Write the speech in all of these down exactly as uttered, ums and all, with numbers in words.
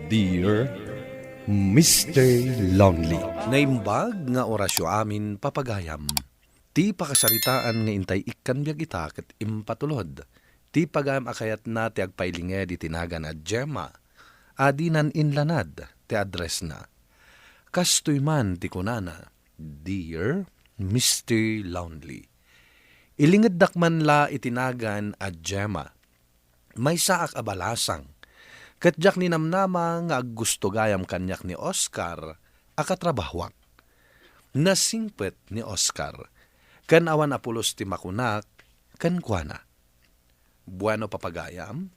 Dear Mister Lonely. Naimbag nga orasyo amin, papagayam. Ti pakasaritaan nga intay ikkan biag ita ket impatulod ti pagayam a kayatna ti agpailinged iti nagan a Gemma a dinan inlanad ti addressna. Kastoy man ti kunana, "Dear Mister Lonely." Ilingeddak man la iti nagan a Gemma. Maysaak a balasang, ket diak ninamnama nga aggusto gayam kaniak ni Oscar a katrabahoak. Nasingpet ni Oscar, ken awan a pulos ti makunak kenkuana. Bueno, papagayam,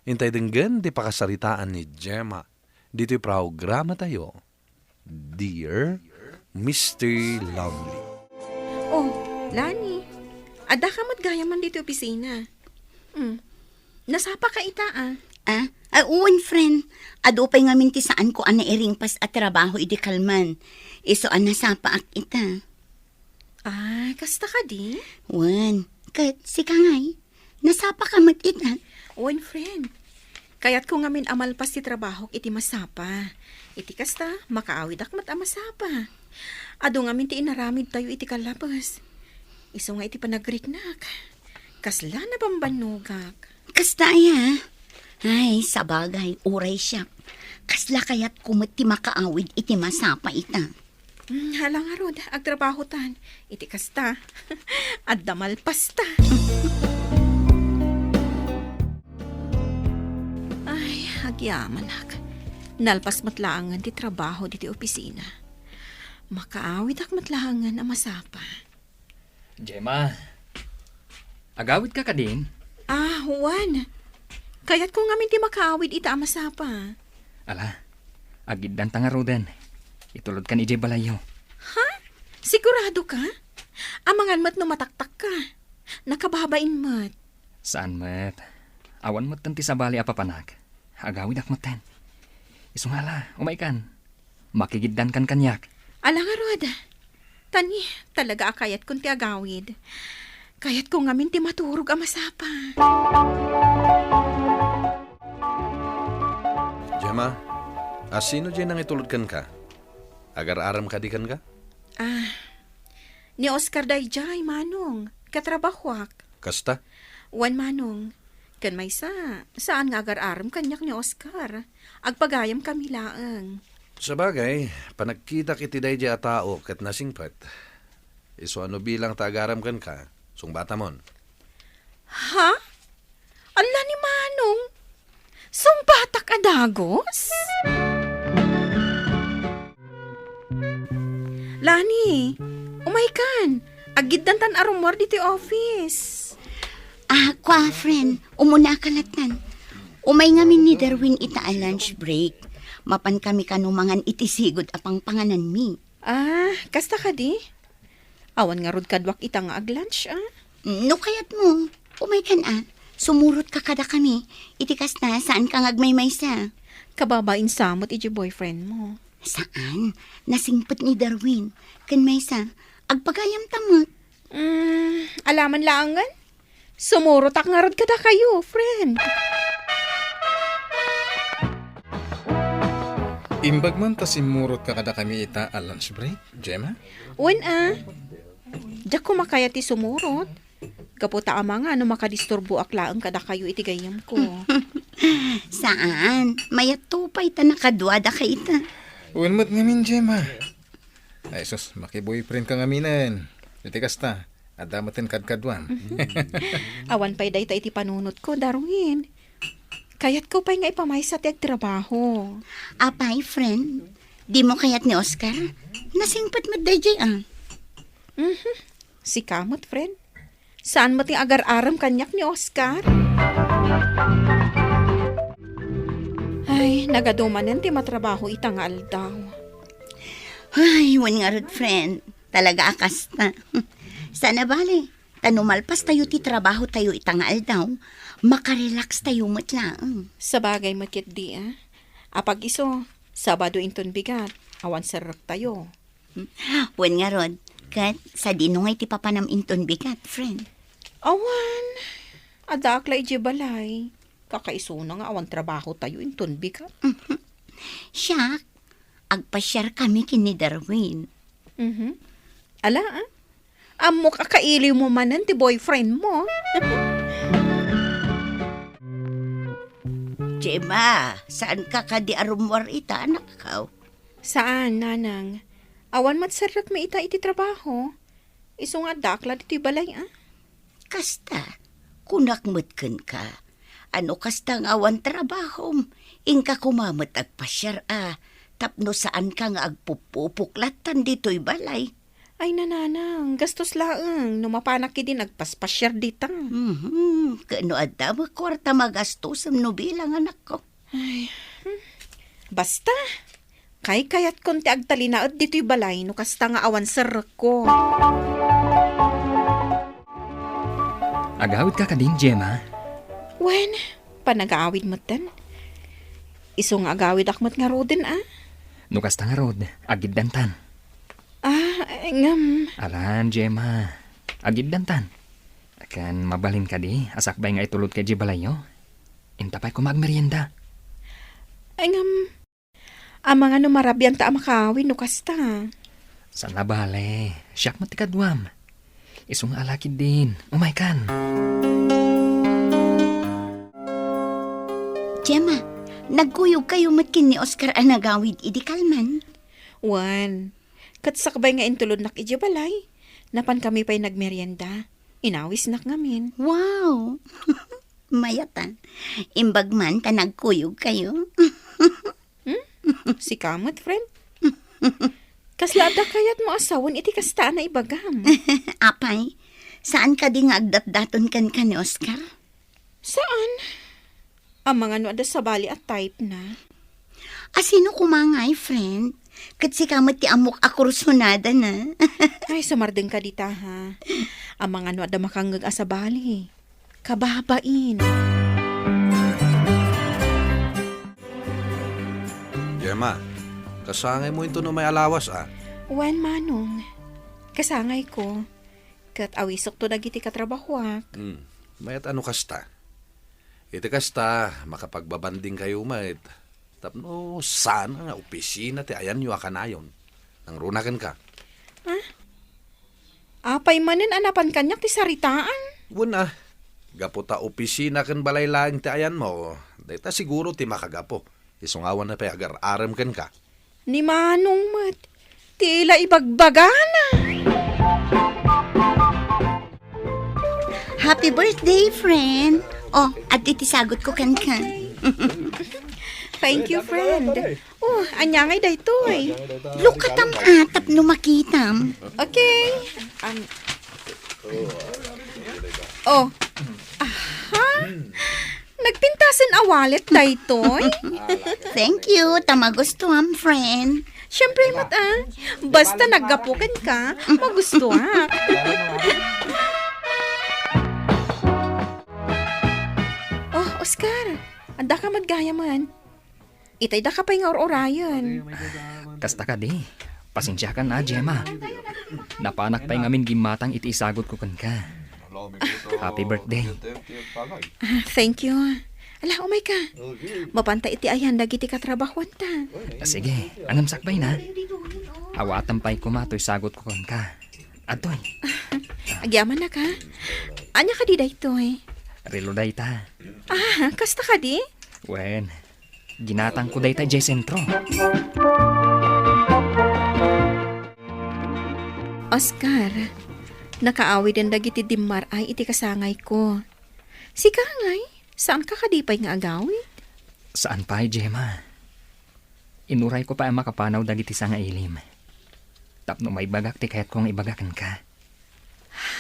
intay denggen ti pakasaritaan ni Gemma ditoy programatayo, Dear Mister Lonely. Oh, Lani, adda ka met gayam ditoy opisina. Hmm. Nasapa ka ita, ah? Ah, ah, wen, friend. Adu pay ngamin ti saanko a nairingpas a trabaho idi kalman. Isu a nasapaak ita. Ah, kasta kadi? Wen, ket sika ngay? Nasapa ka met ita? Wen, friend. Kayatko ngamin a malpas ti trabahok iti masapa. Iti kasta, makaawidak met a masapa. Adu ngamin ti inaramidtayo iti kalabes. Isu nga iti panagriknak, kasla nabambannogak. Kasta aya? Ay, sabagay, uray siak. Kasla kayatko met ti makaawid iti masapa ita. Hmm, hala ngarud, agtrabahotan. Iti kasta, adda malpasta. Ay, agyamanak. Nalpas met laengen ti trabaho ditoy opisina. Makaawidak met laengen a masapa. Gemma, agawidka kadin? Ah, wen. Kayatko ngamin ti makaawid ita a masapa. Ala, agiddanta ngaruden. Itulodkan idiay balayyo. Ha? Sigurado ka? Amangan met no mataktak ka. Nakababain met. Saan met. Awan metten ti sabali a papanak. Agawidak metten. Isu nga ala, umaykan. Makigiddankan kaniak. Ala ngarud. Tani, talaga a kayatkon ti agawid. Kayatko ngamin ti maturog a masapa. Gemma, a sino diay nangitulod kenka? Agar-arem kadi kenka? Ah, ni Oscar daydiay, Manong. Katrabahoak. Kasta? Wen, Manong. Ken maysa, saan nga agar-arem kaniak ni Oscar. Agpagayamkami laeng. Sabagay, panagkitak iti daydiay a tao ket nasingpet. Isu a no bilang ta agarem kenka, sungbatamon. Ha? Ala ni Manong! Sungbatak a dagus? Lani, umaykan. Aggiddantan a rummuar ditoy office. Ah, kua, friend. Umuna ka lattan. Umay ngamin ni Darwin ita a lunch break. Mapankami kano mangan iti sigud a pangpangananmi. Ah, kasta kadi? Awan ngarud kaduak ita nga aglunch, ah? No kayatmo, umaykan a. Sumurotka kadakami. Iti kasta, saanka nga agmaymaysa. Kababain sa met iti boyfriend mo. Saan? Nasingpet ni Darwin. Ken maysa, agpagayamta met. Mm, alaman laengen? Sumurotak ngarud kadakayo, friend. Imbag man ta simmurotka kadakami ita a lunch break, Gemma? Wen a. Diak koma kayat ti sumurot. Gapu ta amangan no makadisturboak laeng kadakayo iti gayyemko. Saan? Mayatto pay ta nakaduadaka ita. Wen met ngamin, Gemma. Ay sus, makiboyfriend ka ngaminen. Iti kasta, adda metten kadkaduam. Awan pay dayta iti panunotko, Darwin. Kayatko pay nga ipamaysa ti agtrabaho. Apay, friend? Dimo kayat ni Oscar? Nasingpet met daydiay, ah. Mhm. Sika met, friend. Saan met nga agar-arem kaniak ni Oscar? Ay, nagadu manen ti matrabaho ita nga aldaw. Ay, wen ngarud, friend. Talaga a kasta. Saan a bale, ta no malpastayo ti trabahotayo ita nga aldaw, makarelaxtayo met laeng. Sabagay met ketdi, ah. Apag-isu, Sabado inton bigat, awan serrektayo. Wen ngarud, ket sadino nga iti papanam inton bigat, friend? Awan. Addaak la idiay balay. Kakaisuna nga awan trabahotayo inton bigat. Mhm. Siak, agpasiarkami ken ni Darwin. Mhm. Ala, ah? Ammok a kailiw mo manen ti boyfriend mo. Gemma, saanka kadi a rummuar ita, anakko? Saan, nanang. Awan met serrekmi ita iti trabaho. Isu nga addaak la ditoy balay, ah. Kasta, kunak met kenka. Ano kasta nga awan trabahom? Inka koma met agpasiar a, tapno saanka nga agpupupok lattan ditoy balay. Ay, nanang, gastos laeng no mapanak idin agpaspasiar dita. Mhm, ket no adda met kuarta, magastos no bilang, anakko. Ay, hmm. Basta, kaykayatkon ti agtalinaed ditoy balay no kasta nga awan serrekko. Agawidka kadin, Gemma? Wen, panagaawid metten. Isu nga agawidak met ngaruden, a? No kasta ngarud, agiddantan. Ah, ngem. Alan, Gemma. Agiddantan. Ken mabalin kadi a sakbay nga itulodka idiay balayyo? Inta pay koma agmerienda. Ay, ngem, amangan no marabianta a makaawid no kasta. Saan a bale, siak met ti kaduam. Isu nga alakid din, umaykan. Gemma, nagkuyogkayo met ken ni Oscar a nagawid idi kalman? Wen, ket sakbay nga intulodnak idiay balay, napankami pay nagmerienda. Inawisnak ngamin. Wow! Mayat a. Imbag man ta nagkuyogkayo. Hmm? Sika met, friend? Kasla adda kayatmo a sawen iti kasta a naibagam? Apay, saan kadi nga agdatdaton kenka ni Oscar? Saan? Amangan no adda sabali a type na. A sino koma ngay, friend? Ket sika met ti ammok a kursunada na. Ay, sumardeng ka dita, ha? Amangan no adda makangngeg a sabali. Kababain. Gemma, kasangaymo intono may alawas, a? Wen, Manong. Kasangayko. Ket awisokto dagiti katrabahoak. Hmm, mayat a no kasta. Iti kasta, makapagbabandingkayo met. Tapno saan nga opisina ti ayanyo a kanayon. Nangruna kenka. Ah? Apay manen a napan kaniak ti saritaan? Wen a, gapu ta opisina ken balay laeng ti ayanmo, dayta siguro ti makagapu. Isu nga awan pay agar-arem kenka. Ni Manong met, ti ila ibagbagana. Happy birthday, friend! Oh, adda ti sagutko kenka. Thank you, friend. Oh, ania ngay daytoy? Lukatam atap no makitam. Okay. Um, oh. Aha. Nagpintasen a wallet daytoy? Thank you, ta magustuam, friend. Siyempre met, ah. Basta naggapu kenka, magustuak. Oh, Oscar, adda ka met gayamen. Itay daka pay nga ur-urayen. Kasta kadi. Pasensiakan a, Gemma. Napanak pay ngamin gimmatang iti isagutko kenka. Happy birthday. Ah, thank you. Ala, umayka. Mapanta iti ayan dagiti katrabahuanta. Sige, ngem sakbayna. Awatam pay koma toy sagutko kenka. Adtoy. Agyamanak, ha? Ania kadi daytoy? Relo dayta. Ah, kasta kadi? Wen, ginatangko dayta idiay sentro. Oscar, nakaawiden dagiti dimmar-ay iti kasangayko. Sika ngay, saanka kadi pay nga agawid? Saan pay, Gemma. Inurayko pay a makapanaw dagiti sangailim. Tapno maibagak ti kayatko nga ibaga kenka.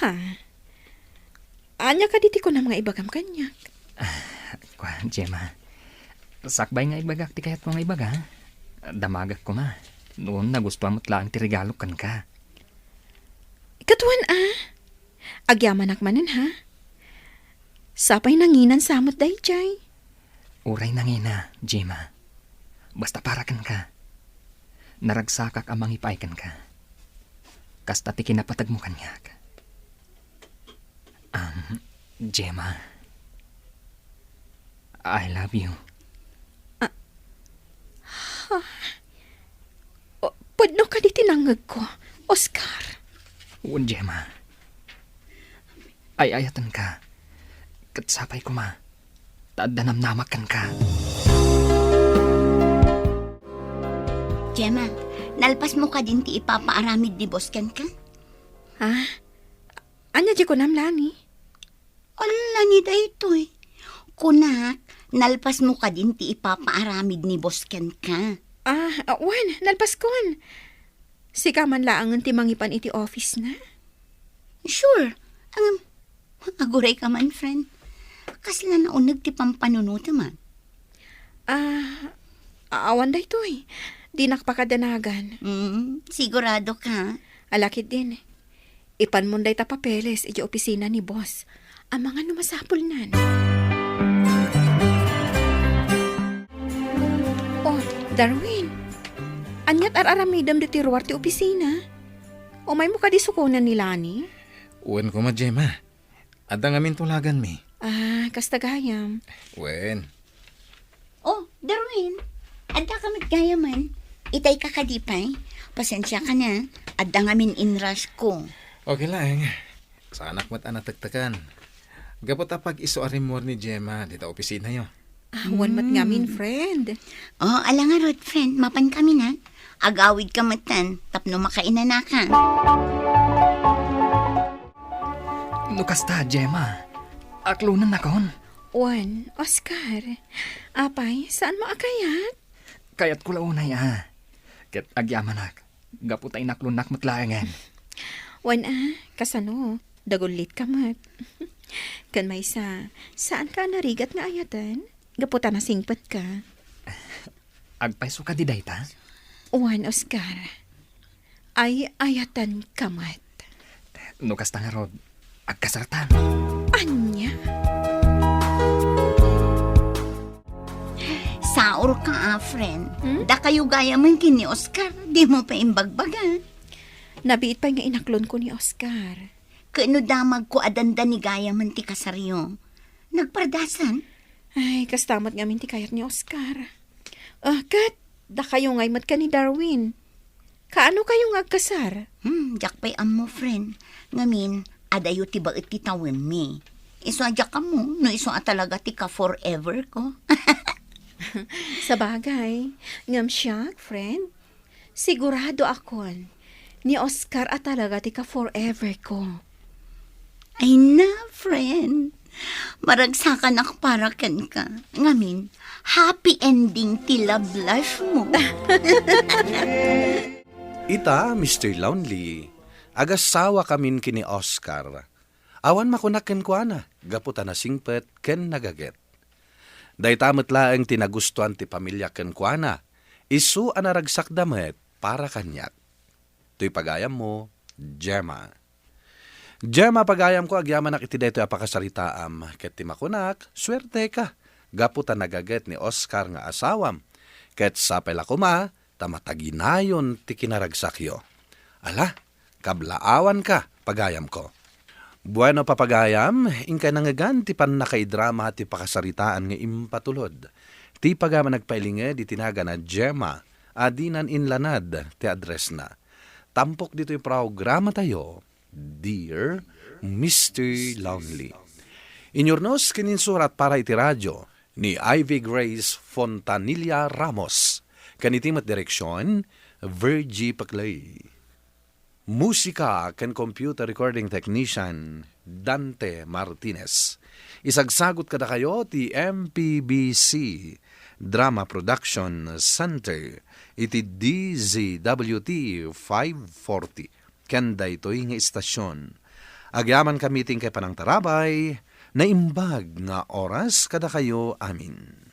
Ha? Ania kadi ti kunam nga ibagam kaniak? Ah, kua, Gemma. Sakbay nga ibagak ti kayatko nga ibaga, damagak koma. Ngem nagustuam met laeng ti regalok kenka. Ket wen a? Agyamanak manen, ha? Sapay nanginan sa met daydiay. Uray nangina, Gemma. Basta para kenka. Naragsakak a mangipaay kenka. Kasta ti kinapategmo kaniak. Um, Gemma, I love you. Ah, No kadi ti nangngegko, Oscar. Wen, Gemma. Ay-ayatenka. Ket sapay koma ta adda namnamak kenka. Gemma, nalpasmo kadin ti ipapaaramid ni boss kenka? Ha? Ania ti kunam, Lani? Ala ni daytoy. Kunak, nalpasmo kadin ti ipapaaramid ni boss kenka? Ah, ah, wen, nalpaskon. Sika man laengen ti mangipan iti office na? Sure. Ngem, aguray ka man, friend. Kasla nauneg ti pampanunotem, ah? Ah, awan daytoy. Dinak pakadanagan. Mm, sigurado ka? Ala ketdin. Ipanmon dayta papeles iti opisina ni boss. Amangan no masapulnan. Oh, Darwin. Aniat ar-aramidem ditoy ruar ti opisina? Umaymo kadi sukonen ni Lani? Wen koma, Gemma. Adda ngamin tulaganmi. Ah, kasta gayam. Wen. Oh, Darwin, adda ka met gayamen. Itay ka kadi pay? Pasensia ka na, adda ngamin in-rush ko. Okay laeng. Saanak met a natektekan. Gapu ta pag-isu a rimmuar ni Gemma dita opisinayo. Ah, wan met ngamin, friend. Oh, ala ngarud, friend. Mapan kami na. Agawid ka metten tapno makainanaka. No kasta, Gemma, aklonennakon. Wan, Oscar. Apay, saanmo a kayat? Kayatko la unay, a. Ket agyamanak, gapu ta inaklonnak met laengen. Wan, a, kasano? Dagullit ka met. Ken maysa, saan ka a narigat nga ayaten? Gapu ta nasingpet ka. Agpayso kadi dayta? Wan, Oscar. Ay-ayaten ka met. No kasta ngarud, agkasartan. Ania? Saor ka, a, friend. Hmm? Dakayo gayamen ken ni Oscar, dimo pay imbagbaga. Nabiit pay nga inaklonko ni Oscar. Ket no damagko a dandani gayamen ti kasaryo, nagpardasan? Ay, kasta met ngamin ti kayat ni Oscar. Ah, ket, dakayo ngay met ken ni Darwin. Kaano kayo nga agkasar? Hmm, diak pay ammo, friend. Ngamin, adayo ti baet ti tawenmi. Isu a diak ammo, no isu a talaga ti ka-forever ko. Sabagay, ngem siak, friend, sigurado akon, ni Oscar a talaga ti ka-forever ko. Ay na, friend. Maragsakanak para kenka. Ngamin, happy ending ti love life mo. Ita, Mister Lonely, agasawakamin ken ni Oscar. Awan makunak kenkuana, gapu ta nasingpet ken nagaget. Dayta met laeng ti nagustuan ti pamiliak kenkuana, isu a naragsakda met para kaniak. Toy pagayammo, Gemma. Gemma, pagayamko, agyamanak iti daytoy a pakasaritaam, ket ti makunak, suerteka, gapu ta nagaget ni Oscar nga asawam, ket sapay la koma ta mataginayon ti kinaragsakyo. Ala, kablaawanka, pagayamko. Bueno, papagayam, inkay nangngegan ti pannakaidrama ti pakasaritaan nga impatulod. Ti pagayam a nagpailinged iti nagan a Gemma, a dinan inlanad ti addressna. Tampok ditoy programatayo, Dear Mister Lonely. Inyurnos ken insurat para iti radio ni Ivy Grace Fontanilla Ramos. Ken iti met direksion, Virgie Peclay. Musika ken computer recording technician, Dante Martinez. Isagsagut kadakayo ti M P B C Drama Production Center iti D Z W T five forty. Ken daytoy nga istasion, agyamankami ti inkay panangtarabay, naimbag nga oras kadakayo amin.